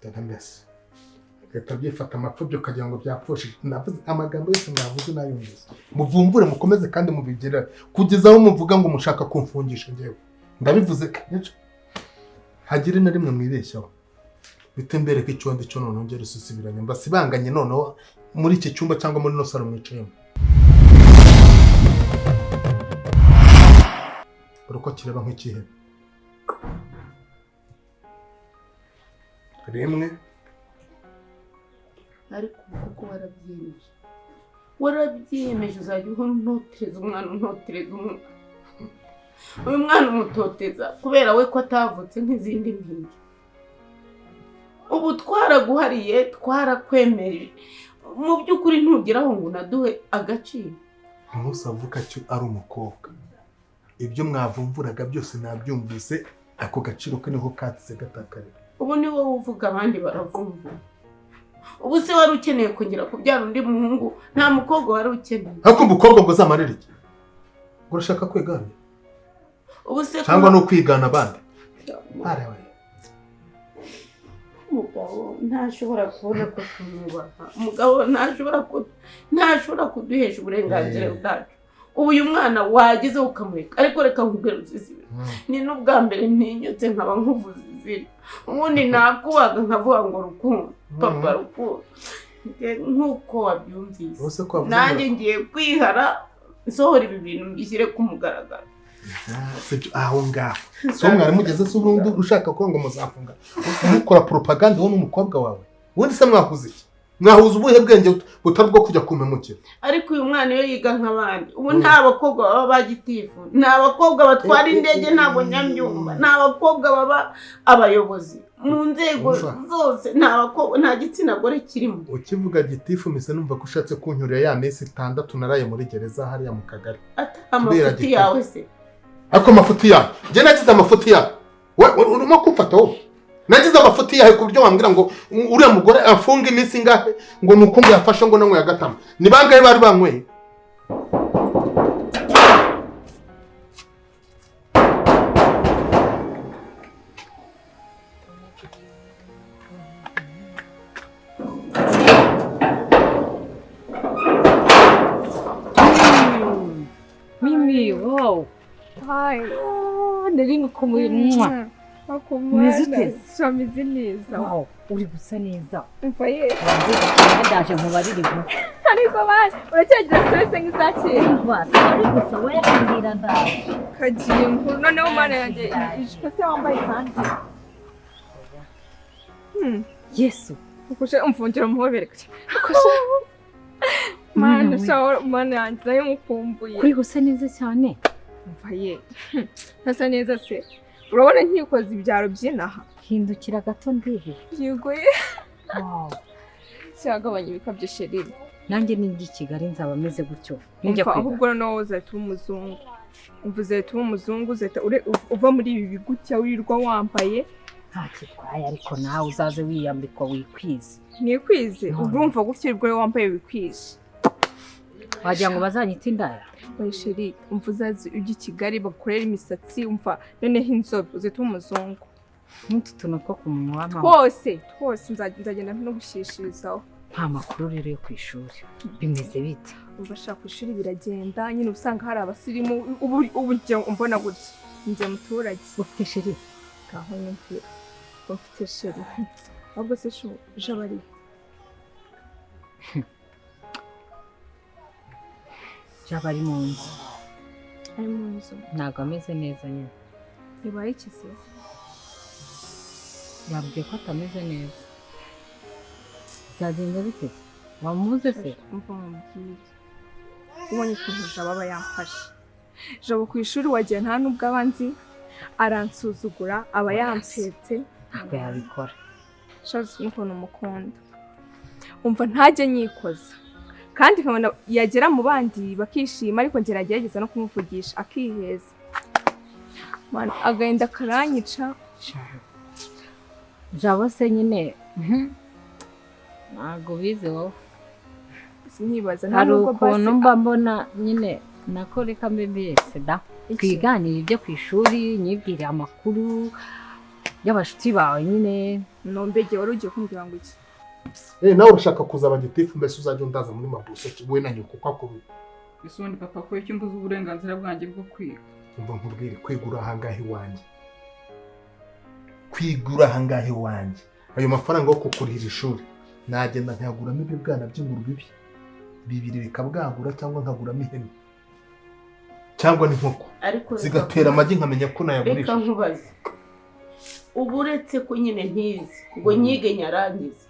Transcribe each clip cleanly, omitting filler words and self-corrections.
Ndamese leta byifata amapfubyi ukagira ngo byapfushije. Navuze amagambo yose mwavuze nayumvise, muvumvure mukomeze kandi mubigere kugeza aho muvuga ngo mushaka kumfungisha. Njyewe ndabivuze kenshi, hagire na rimwe mwibeshyaho bite mbereka icyo ndi cyo. Noneho ngere ususubiranye mbasibanganye noneho muri iki cyumba cyangwa muri no salo mwicayemo. Dore uko kireba nk'ikihebe rimwe. Ariko ubu kuko warabyiyemeje, warabyiyemeje, uzajya uhora unotereza umwana, unotereza umwana. Uyu mwana umutoteza kubera we ko atavutse nk'izindi mpinja. Ubu twaraguhariye, twarakwemeje, mu by'ukuri ntugeraho ngo unaduhe agaciro. Umunsi avuka cyo ari umukobwa, ibyo mwavumvuraga byose nabyumvise, ako gaciro ke niho katse gatakarira. Ubu ni wowe uvuga, abandi baravumvura. Ubu se wari ukeneye kongera kubyara undi muhungu? Nta mukobwa wari ukeneye? Ariko umukobwa ngo azamarire iki? Ngo urashaka kwigana Ubu se ko cyangwa ni ukwigana abandi? Arewe. Umugabo ntashobora kubona ko tumwubaha, umugabo ntashobora kuduhesha uburenganzira bwacu. Ubu uyu mwana wagezeho ukamureka. Ariko reka nkubwire uzizibira, ni n'ubwa mbere ntinyutse nkaba nkuvuze izina. Ubundi nakubaga nkavuga ngo Rukundo, papa Rukundo. Njye nk'uko wabyumvise, Ubuse ko wavuze nanjye ngiye kwihara nsohora ibi bintu mbishyire ku mugaragaro. Ah, sibyo aho ngaho so mwari mugeze se ubundi ushaka kuba ngo muzafunga mukora propaganda wowe n'umukobwa wawe? Ubundi se mwahuza iki? Mwahuza ubuhe bwenge butari bwo kujya kumpemukira? Ariko uyu mwana iyo yiga nk'abandi, ubu nta bakobwa baba ba gitifu, nta bakobwa batwara indege, ntabwo nyamyumva, nta bakobwa baba abayobozi mu nzego Umva. zose, nta bakobwa, nta gitsina gore kirimo. Ukivuga gitifu mpise numva ko ushatse kuncyurira ya minsi 6 naraye muri gereza hariya mu kagari. Atari Kubera amafuti gitifu. yawe se? Ariko amafuti yawe, njye nagize amafuti yawe? We urimo kumfata wowe, nagize amafuti yawe ku buryo wambwira ngo uriya mugore afunge iminsi ingahe ngo ni uko ngo yafashe ngo nanyweye agatama? Ni bangahe bari banyweye? Mimi, wow. Hi. Ah, nari ngukumbuye. Mwah. Umeze ute? Shameze neza. Wow, uri gusa neza. Umva ye. Ndaje nkubarire inkuru. Ariko basi uracyagira stress nk'iza kera. Umva, sorry gusa we mbwira ndaje. Kagiye inkuru noneho mana yanjye, ijipo se wambaye kandi? Yesu. Ukushe umfungira umuhobere. Ukushe. Mana Mana we. shawo, mana yanjye nayo mukumbuye. Kuri gusa neza cyane. Umva ye. Ntasa neza se? Urabona nkikoza ibyaro by'inaha. Hindukira gato ndebe. Yego ye. Wow. Cyagabanya ibikabyo chérie. Nanjye ninjya i Kigali nzaba meze gutyo. Ninjya Umva kwiga. ahubwo noneho uzahita uba umuzungu. Umva, uzahita uba umuzungu, uzahita uva muri ibi bigutya wirirwa wambaye. Nta kirwaye, ariko nawe uzaze wiyambikwa wikwize. Mwikwize? None. Urumva gutya ubwo wambaye wikwije. Wagira ngo bazanyite indaya. Oya chérie, umva, uzaze ujya i Kigali bagukorera imisatsi, umva noneho inzobe, uzahita uba umuzungu. N'utu tuntu two ku munwa mama. Twose twose nzagenda no gushyishirizaho. Nta makuru rero yo ku ishuri. Bimeze bite? Umva shaka, ku ishuri biragenda nyine, usanga hari abasirimu. Ubu njye umbona gutya njye muturage. Ufite chéri? Ngaho nyumvira ko mfite chéri. Ahubwo se shu, jabari? Jaba ari mu nzu. Ari mu nzu? Ntabwo ameze neza nyine. Yabaye iki se? Yabwiye ko atameze neza. Byagenze bite se? Wamubuze se? Umva mubwire, ubonye ukuntu jabo aba yamfashe. Jabo ku ishuri wagira nta nubwo aba nzi, aransuzugura, aba yampetse. Ntabwo yabikora. Shazi n'ukuntu mukunda. Umva, ntajye nyikoza kandi nkabona yagera mu bandi bakishima, ariko ngerageza no kumuvugisha akiheza. Mana, agahinda karanyica. Jabo se nyine, ntabwo ubizi wowe. Sinibaza nta Hari nubwo ukuntu basi mba mbona nyine nako reka mbe mbese da. Iki? Twiganire ibyo ku ishuri, nyibwire amakuru. Y'abashuti bawe nyine. Nombege, wari ugiye kumbwira ngo iki? Nawe urashaka kuzaba gitifu, mbese uzajya undaza muri mabuso we na nyoko uko akubi. Ese ubundi papa, ko icyo mbuze uburenganzira bwanjye bwo kwiga? Umva nkubwire, kwigura ahangaha iwanjye, kwigura ahangaha iwanjye, ayo mafaranga yo kukurihira ishuri nagenda nkayaguramo ibibwana by'ingurube ibi bibiri bikabwagura, cyangwa nkaguramo ihene cyangwa n'inkoko Ariko reka zigatera amagi, nkamenya ko reka nayagurisha. nkubaze, ubu uretse ko nyine ntize ngo nyige nyarangize,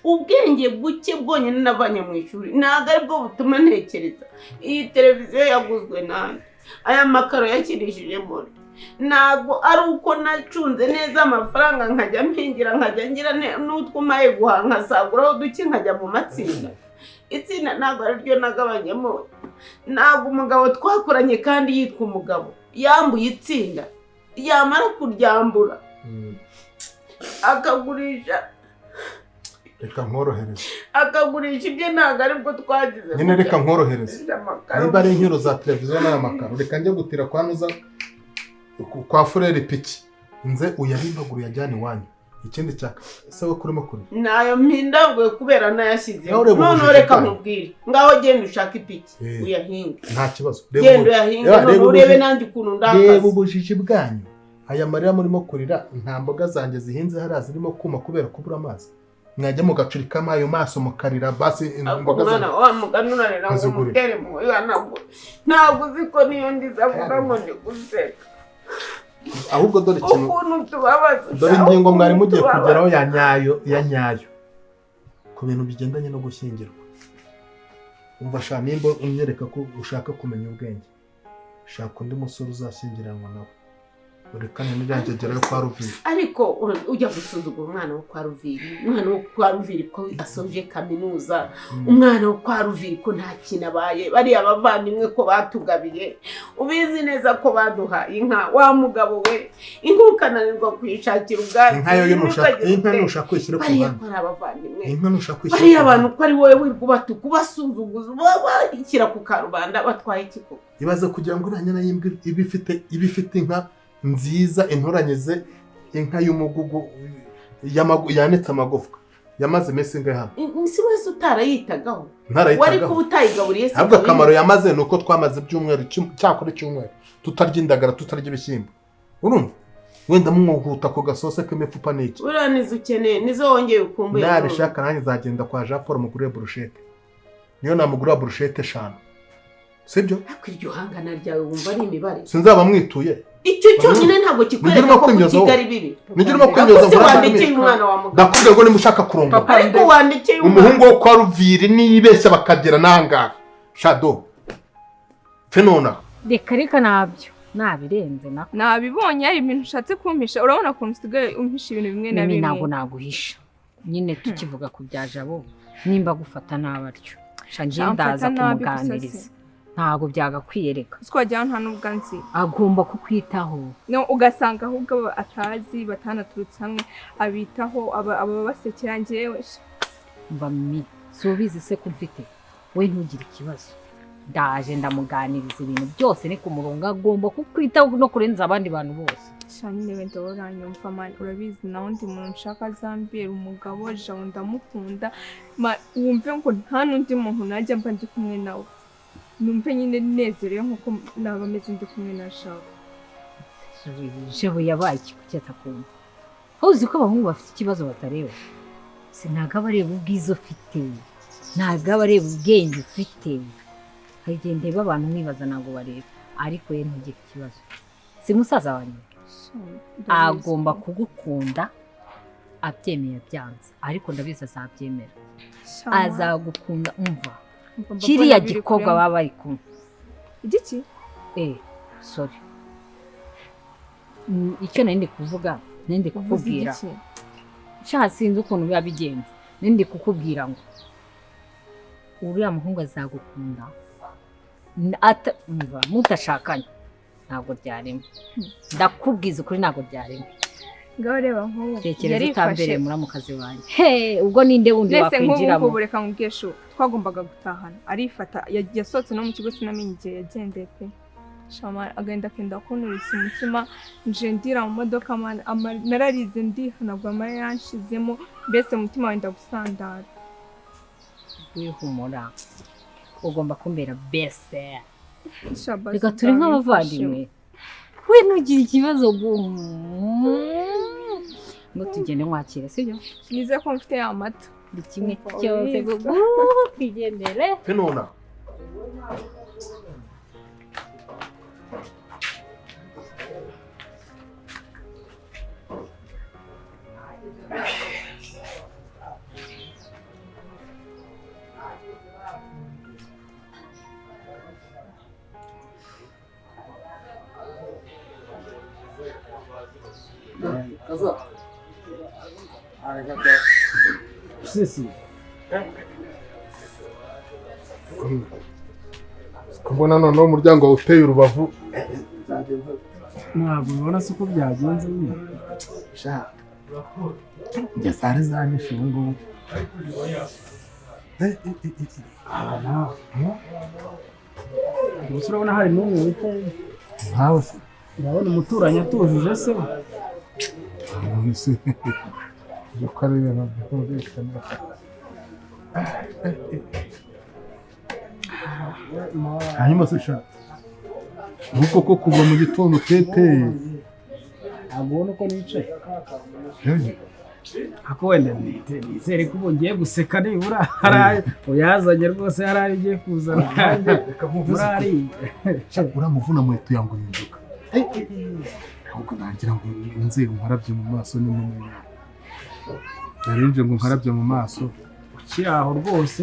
ubwenge buke bwonyine navanye mu ishuri ntabwo aribwo butuma ntekereza iyi televiziyo yaguzwe nande, aya makaro yakinishije muri? Ntabwo ari uko nacunze neza amafaranga, nkajya mpingira, nkajya ngira n'utwo umaye guhaha, nkasaguraho duke, nkajya mu matsinda. Itsinda ntabwo ari ryo nagabanyemo. Ntabwo umugabo twakoranye kandi yitwa umugabo yambuye itsinda, yamara kuryambura akagurisha Reka nkorohereze. akagurisha ibye, ntabwo aribwo twagize Nyine reka nkorohereze. amakaro. Niba ari inkiro za televiziyo n'aya makaro, reka njye gutira kwa nuza kwa furere piki, nze uyarimbagure uyajyane iwanyu. Ikindi cya ese we kurimo kurira? Nayo mpindaguye kubera nayashyizeho. Nawe ureba Noneho ubujiji reka bwanyu. nkubwire, ngaho genda ushake ipiki uyahinge. Nta kibazo. Genda uyahinge. Reba None urebe nanjye ukuntu reba ndakaze. ubujiji bwanyu. Aya marira murimo kurira, nta mboga zanjye zihinze hariya zirimo kuma kubera kubura amazi? Mwajya mugacurikamo ayo maso mukarira basi imboga Umwana zanjye wa mugani urarira ngo nkazigurira. umutere mu ihanagure. Ntabwo uzi ko niyo ndize avuga ngo ndi guseka. Ahubwo dore ikintu. Ukuntu tubabaza. Dore ingingo mwari mugiye Ukuntu kugeraho ya nyayo, ya nyayo, ku bintu bigendanye no gushyingirwa. Umva sha, nimba unyereka ko ushaka kumenya ubwenge, shaka undi musore uzashyingiranwa nawe, urekane n'iriya ngegera yo kwa Ruviri. Ariko ujya gusuzugura umwana wo kwa Ruviri, umwana wo kwa Ruviri ko asoje kaminuza, umwana wo kwa Ruviri ko nta kintu abaye, bariya bavandimwe ko batugabiye, ubizi neza ko baduhaye inka. Wa mugabo we, inka ukananirwa kuyishakira ubwatsi. Inka yo nushaka ntukagira inka ute. nushaka kwishyira ku Bariya ruhande. ko ari abavandimwe, Inka nushaka kwishyira bariya ku bantu ruhande. ko ari wowe wirirwa ubatuka, ubasuzuguza, babashyira ku karubanda, batwaye iki koko? Ibaze kugira ngo iriya nyana y'imbwa iba ifite inka nziza intoranyije, inka y'umugugu yanitse amagufwa, yamaze iminsi ingahe hano? Si wese utarayitagaho wari Ntarayitagaho. kuba utayigaburiye se? Ahubwo akamaro yamaze ni uko twamaze ibyumweru cyakora icyumweru tutarya indagara, tutarya ibishyimbo. Urumva wenda mwuhuta ku gasose k'imifupa n'iki. Buriya nizo ukeneye, nizo wongeye ukumbuye. Nabishaka nanjye nzagenda kwa Jean Paul mugurire burushete, niyo namugurira burushete 5, sibyo? Ariko iryo hangana ryawe wumva ari imibare? Sinzaba mwituye. Icyo cyonyine ntabwo kikwereka Nigirimo ko kwimyoza kutiga wowe. ari bibi. Nigirimo kwimyoza Ariko se ngo wandikeye umwana wa mugabo? Ndakubwira ngo niba ushaka kurongora Papa, Ariko wandikeye umwana. umuhungu wo kwa Ruviri, nibeshya bakagera n'ahangaha shado fe nonaha. Reka reka, nabyo nabirenze nako. Nabibonye, hari ibintu ushatse kumpisha. Urabona ukuntu usigaye umpisha ibintu bimwe na Mimi, bimwe. ntabwo naguhisha nyine. Tukivuga ku bya Jabo, nimba gufata nabi atyo sha, njye Sha, ndaza mfata nabi gusa kumuganiriza. se. Ntabwo byagakwiye, reka. Uzi ko wagira ngo nta n'ubwo anzi. Agomba kukwitaho. No, ugasanga ahubwo abo atazi batanaturutse hamwe abitaho, aba basekera, njyewe sha. Mva mimi, si ubizi se ko mfite we? Ntugire ikibazo, ndaje ndamuganiriza ibintu byose ni ku murongo. Agomba kukwitaho no kurenza abandi bantu bose. Sha nyine wenda uranyumva man, urabizi na wundi muntu nshaka azambera umugabo, Jabo ndamukunda. Wumve ngo nta n'undi muntu najya mba ndi kumwe nawe numve nyine nezerewe nkuko naba meze ndi kumwe na Jabo. Jabo yabaye iki? Kuki atakumva? Aho uzi ko abahungu bafite ikibazo batareba? Si ntabwo aba areba ubwiza ufite, ntabwo aba areba ubwenge ufite. Hari igihe ndeba abantu nkibaza, ntabwo bareba. Ariko ye ntugire ikibazo, si musaza wanjye? Sha, ndabizi. Agomba kugukunda abyemeye byanze, ariko ndabizi azabyemera. Sha, man, Azagukunda, umva. umva mbona Kiriya biri gikobwa kurema. baba bari kumwe. Igiki? Sorry. Icyo nari ndi kuvuga, nari ndi Uvuze kukubwira. igiki? Sha, sinzi ukuntu biba bigenze. Nari ndi kukubwira ngo uriya muhungu azagukunda. Umva, mudashakanye ntabwo byarema, ndakubwiza ukuri, ntabwo byarema. Ngaho reba nk'ubu Tekereza yarifashe. utambereye muramukazi wanjye, he, ubwo ninde wundi Nese nk'ubu wakwinjiramo? ngubu reka nkubwiye shu, twagombaga gutahana arifata, yasohotse no mu kigo, sinamenye igihe yagendeye pe. Shama agahinda kenda kunturitse umutima, nje ndira mu modoka nararize ndihanagura amarira yanshizemo, mbese umutima wenda gusandara. Wihumura ugomba kumbera bese. Reka turi nk'abavandimwe. We ntugire ikibazo ngo tugende nkwakire, sibyo? Nizeye ko mfite ya mata. Buri kimwe cyose twigendere. Finona. Sisi. Kubona noneho umuryango uteye urubavu. Ntabwo ubona se uko byagenze nyine. Sha. Njye sare zanyishe ubu ngubu. Gusa urabona hari n'umwe wicaye. Ntawe se. Urabona umuturanyi atujuje se. Ibyo ko ari ibintu byumvikana. Hanyuma se sha nuko ko kuva mu gitondo uteteye ntabwo ubona uko nicaye. Ako wenda nizere ko ubu ngiye guseka nibura hari uyazanye rwose hari ayo ugiye kuzana muri ariya. Uramuvuna muheto yangu inzoga. Ahubwo nagira ngo nze nkarabye mu maso n'imunwa. Narinje ngo nkarabye mu maso. Ukiri aho rwose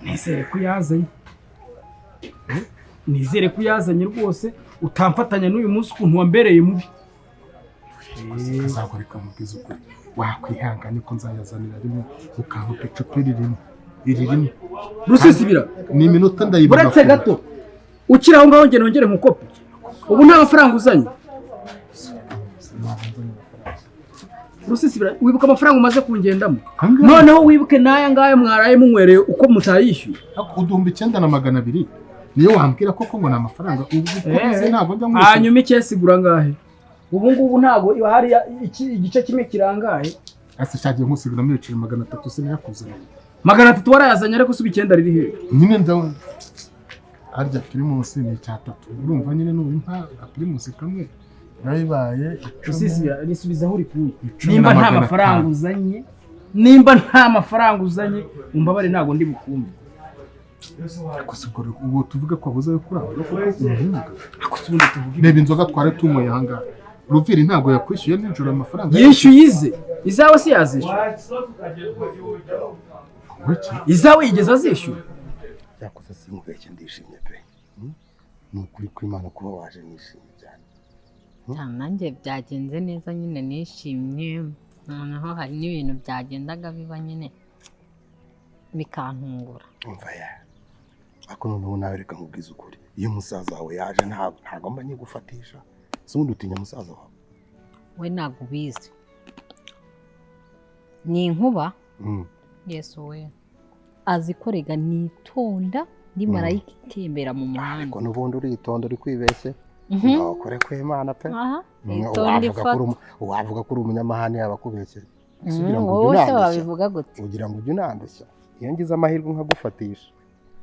nizere ko uyazanye. Nizere ko uyazanye rwose utamfatanya n'uyu munsi ukuntu wambereye mubi. Kazagoreka mubwiza ukuri. Wakwihanganye ko nzayazanira rimwe ukampa icupa ririmo. Iri rimwe. Rusisibira. Ni iminota ndayibona. Uretse gato. Ukiri aho ngaho nongere nkukope. Ubu nta mafaranga uzanye. Rusisibira wibuka amafaranga umaze kungendamo. Noneho wibuke n'aya ngaya mwaraye munywereye uko mutayishyuye. 9200 niyo wambwira koko ngo ni amafaranga ubu ntabwo njya mwishyura. Hanyuma ikesi igura angahe? Ubu ngubu ntabwo hari igice kimwe kirangaye. Ase shagiye nkusubiramo ibiceri 300 sinayakuzaniye. 300 warayazanye ariko suba 9 riri he? Nyine nda harya Primus ni 3. Urumva nyine n'ubu impa Primus kamwe nayibaye. Rusisibira risubiza aho urikuye. Nimba nta mafaranga uzanye, nimba nta mafaranga uzanye umbabare ntabwo ndi bukumve. Gusa ubu tuvuge ko abuze ayo kurara. Reba inzoga twari tunyweye aha ngaha. Ruviri ntabwo yakwishyuye nijoro amafaranga. Yishyuye ize. Izawe si yazishyura. Izawe yigeze azishyura. Yakoze sinkubeshye ndishimye pe. Ni ukuri kw'Imana kuba waje nishimye cyane. Nanjye byagenze neza nyine nishimye. Noneho hari n'ibintu byagendaga biba nyine bikantungura. Umva ya. Ako noneho nawe reka nkubwize ukuri. Iyo musaza wawe yaje ntabwo mba nyigufatisha. Se ubundi utinya musaza wawe? We ntabwo ubizi. Ni inkuba. Yesu we. Azi ko rega nitonda ni marayika itembera mu muhanda. Ariko n'ubundi uritonda uri kwibeshye. Nokore kw'Imana pe. Uwavuga ko uri umunyamahane yaba akubeshye. Wowe se wabivuga gute? Ugira ngo ujye unandeshya. Iyo ngize amahirwe nkagufatisha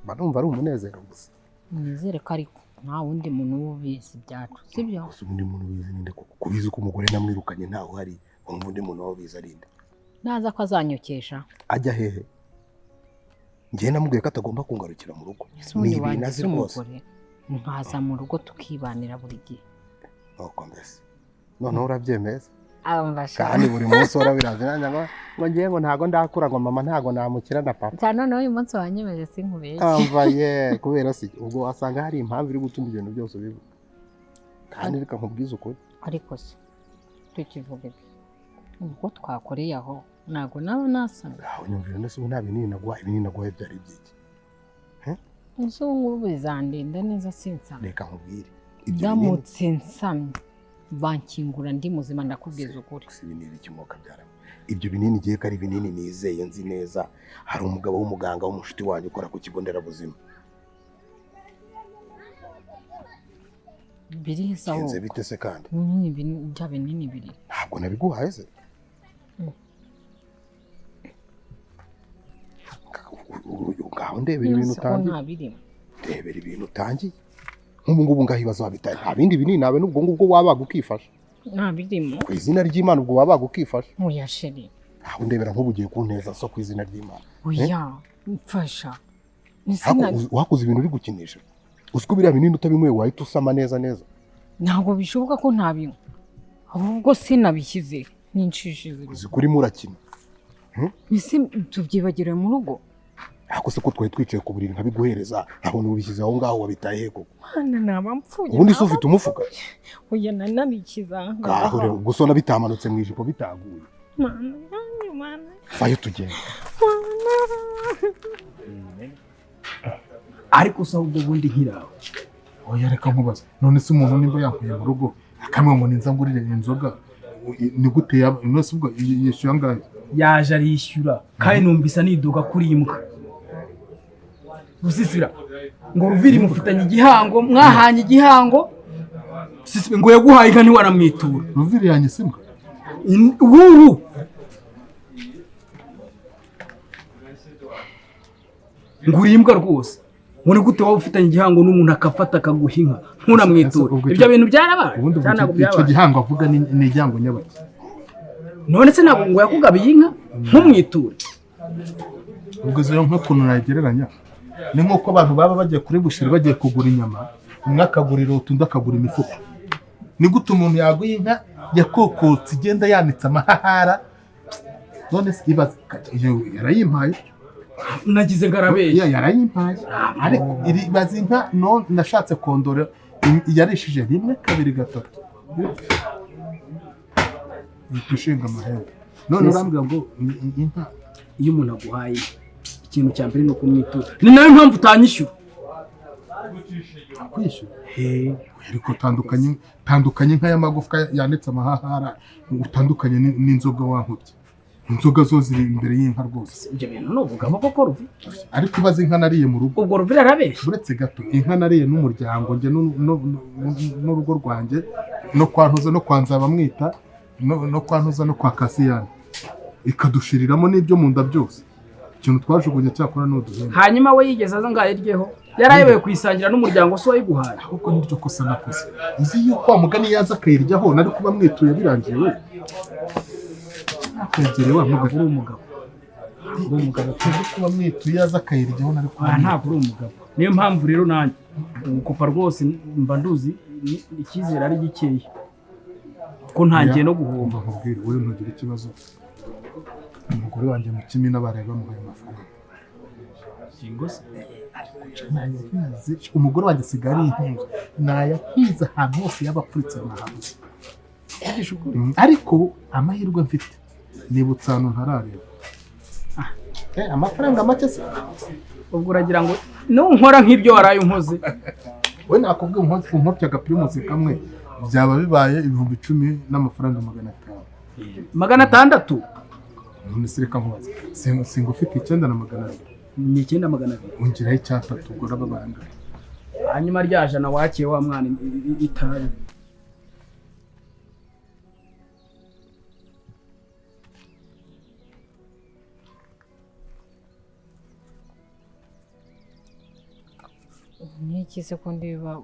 mba numva ari umunezero gusa. Nizere ko ariko nta wundi muntu ubizi ibyacu, sibyo? Gusa undi muntu ubizi ninde koko? Kubizi ko umugore namwirukanye ntawe uhari, wumva undi muntu wabizi ari nde? Naza ko azanyokesha. Ajya hehe? Njye namubwiye ko atagomba kungarukira mu rugo. Ni ibintu azi rwose. Nkaza mu rugo tukibanira buri gihe. Nuko mbese noneho urabyemeza? Kandi buri munsi urabiraza ngo ngiye ngo ntago ndakura ngo mama ntago namukira na papa. Cyane noneho uyu munsi wanyemeje sinkubeshye. Amva ye kubera si ubwo wasanga hari impamvu iri gutuma ibintu byose bivuga. Kandi reka nkubwize ukuri. Ariko se tukivuga ibyo ubwo twakoreye aho ntago naba nasanga. Aho nyumvira nese ubu nta binini naguha, ibinini naguhaye byari ibyiki? Ese ubu ngubu bizandinda neza sinsama. Reka nkubwire. Ndamutse nsamye bankingura ndi muzima ndakubwiza ukuri. Ibinini bikimoka byaramo. Ibyo binini giye ko ari binini nizeye nzi neza. Hari umugabo w'umuganga w'umushuti wanjye ukora ku kigo nderabuzima. Biri sawa. Genze bite se kandi? Ni bya binini biri. Ntabwo nabiguhaye se. Ngaho ndebera ibintu utangiye. Ndebera ibintu utangiye. Nk'ubu ngubu ngaho ibibazo wabitaye. Nta bindi binini nawe n'ubwo ngubwo wabaga ukifasha. Nta birimo. Ku izina ry'Imana ubwo wabaga ukifasha. Oya sheri. Aho ndebera nk'ubu ugiye kunteza so ku izina ry'Imana. Oya, mfasha. Wakoze ibintu uri gukinisha. Uziko biriya binini utabinyweye wahita usama neza neza. Ntabwo bishoboka ko ntabinywa. Ahubwo sinabishyize ninshishije. Uzi kuri murakina. Ese tubyibagire mu rugo? Ako se ko twari twicaye ku buriri nkabiguhereza, ntabwo ubishyize aho ngaho wabitaye he koko? Mana naba mpfuye. Ubundi se ufite umufuka? Oya nanabikiza. Ngaho rero ubwo sona bitamanutse mu ijipo bitaguye. Mana yanjye mana. Vayo tugende. Ariko se ahubwo ubundi nkirawe. Oya reka nkubaze. None se umuntu nimba yankuye mu rugo akamwe ngo ninza ngurire inzoga ni gute yaba none se ubwo yishyura angahe? Yaje arishyura kandi numvise niduka kuri imbwa. Rusisibira ngo Ruviri mufitanye igihango, mwahanye igihango. Sisibira ngo yaguhaye inka ntiwanamwitura. Ruviri yanyise imbwa. Ubu nguri imbwa rwose. Ngo ni gute waba ufitanye igihango n'umuntu akafata akaguha inka ntunamwitura? Ibyo bintu byarabaye. Icyo gihango avuga ni igihango nyabaki. None se ntabwo ngo yakugabiye inka ntumwiture? Ubwo izo nka kuntu nagereranya ni nkuko abantu baba bagiye kuri busheri bagiye kugura inyama, umwe akagurira utundi akagura imifuka. Ni gute umuntu yaguye inka yakokotse igenda yanitse amahahara? None se ibaze yarayimpaye. Nagize ngarabeshya. Yarayimpaye. Ariko ibaze inka no nashatse kondora yarishije 1 2 3. Ishinga amahembe. None urambwira ngo inka iyo umuntu aguhaye ikintu cya mbere ni ukumwitura. Ni nayo mpamvu utanyishyura. Kwishyura? Ariko tandukanye inka y'amagufwa yanitse amahahara, utandukanye n'inzoga wankubye. Inzoga zo ziri imbere y'inka rwose. Ibyo bintu nuvuga koko Ruvi? Ariko ibaze inka nariye mu rugo. Ubwo Ruvi arabeshya. Uretse gato inka nariye n'umuryango njye n'urugo rwanjye no kwa Ntuza no kwa Nzabamwita no kwa Ntuza no kwa Kasiyani. Ikadushiriramo n'ibyo mu nda byose. Ikintu twajugunye cyakora n'uduhembe. Hanyuma we yigeze aza ngo ayiryeho. Yarayobewe kuyisangira n'umuryango so wayiguhaye. Ahubwo niryo kosa nakoze. Uzi yuko wa mugani yaza akayiryaho nari kuba mwituye birangiye we. Nakwegereye wa mugabo uri umugabo. Uri umugabo kuba mwituye yaza akayiryaho nari kuba. Ntabwo uri umugabo. Niyo mpamvu rero nanjye ugukopa rwose mba nduzi icyizere ari gikeya. Ko ntangiye no guhomba. Nkubwire wowe ntugire ikibazo. Umugore wanjye mu kimina bareba bamuhaye amafaranga. Umugore wanjye asigaye ari inkunga. Nayahize ahantu hose yaba apfuritse nahabuze. Ariko amahirwe mfite nibutse ahantu ntarareba. Amafaranga make se? Ubwo uragira ngo nunkora nk'ibyo waraye unkoze. We nakubwiye unkopye agapirimusi kamwe byaba bibaye 10,000 n'amafaranga 500. 600? None se reka nkubaze. Singufite 9,200. Ni 9,200. Ongeraho 3 ubwo urababanga. Hanyuma rya jana wakiye wa mwana itabi. Niki se ko ndeba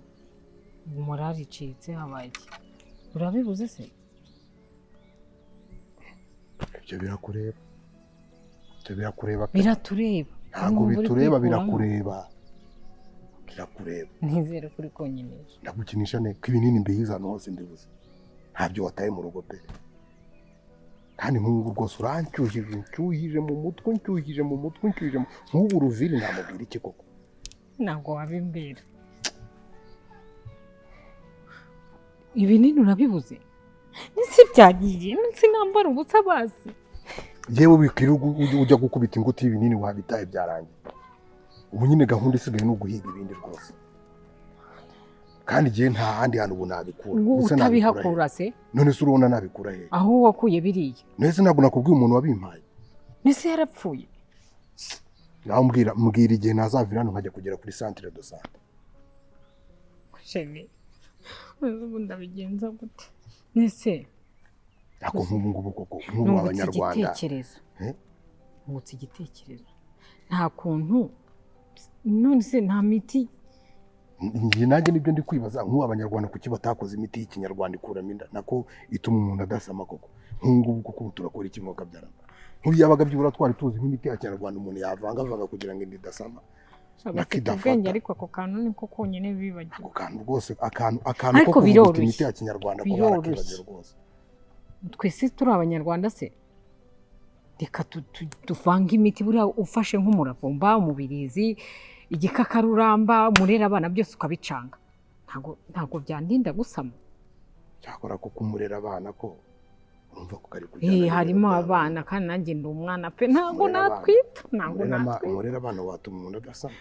morali icitse habaye iki? Urabibuze se? Ibyo birakureba. Ibyo birakureba. Biratureba. Ntabwo bitureba birakureba. Birakureba. Nizere kuri konyinisha. Ndagukinisha ne ko ibinini mbihiza hano hose ndibuze. Ntabyo wataye mu rugo pe. Kandi nk'ubu rwose urancyuhije, ncyuhije mu mutwe, ncyuhije mu mutwe, ncyuhije nk'ubu Ruviri namubwira iki koko? Ntabwo wabimbwira. Ibinini urabibuze? Nisi byagiye, nisi nambara ubusa basi. Yewe bikirirwa ujya gukubita inguti y'ibinini wabitaye byarangiye. Ubu nyine gahunda isigaye ni uguhiga ibindi rwose. Kandi igihe nta handi hantu ubu nabikura. Utabihakura se? None se urabona nabikura he? Aho wakuye biriya. None se ntabwo nakubwiye umuntu wabimpaye. Nese yarapfuye. Naho mbwira igihe nazavira hano nkajya kugera kuri centre de santé. Shemi. Ubu ndabigenza gute? Nese ako nk'ubu ngubu koko nk'ubu abanyarwanda igitekerezo. Nungutse igitekerezo. Nta kuntu none se nta miti. Njye nanjye nibyo ndi kwibaza, nk'ubu abanyarwanda kuki batakoze imiti y'ikinyarwanda ikuramo inda, nako ituma umuntu adasama koko? Nk'ubu ngubu koko ubu turakora iki mwakabyarana? Nk'ubu yabaga byibura twari tuzi nk'imiti ya kinyarwanda umuntu yavangavanga kugira ngo inda idasama. Bafite ubwenge ariko ako kantu niko konyine bibagiwe. Ako kantu rwose, akantu ko kuvuguta imiti ya kinyarwanda ko barakibagiwe rwose. Twese turi abanyarwanda se, reka tuvange imiti. Buriya ufashe nk'umuravumba, umubirizi, igikakaruramba, murera abana byose ukabicanga, ntabwo byandinda gusama. Cyakora ko kumurera abana ko urumva ko kari kujyana. Harimo abana kandi nanjye ndi umwana pe, ntabwo natwita, ntabwo natwita. Umurera abana watuma umuntu adasama.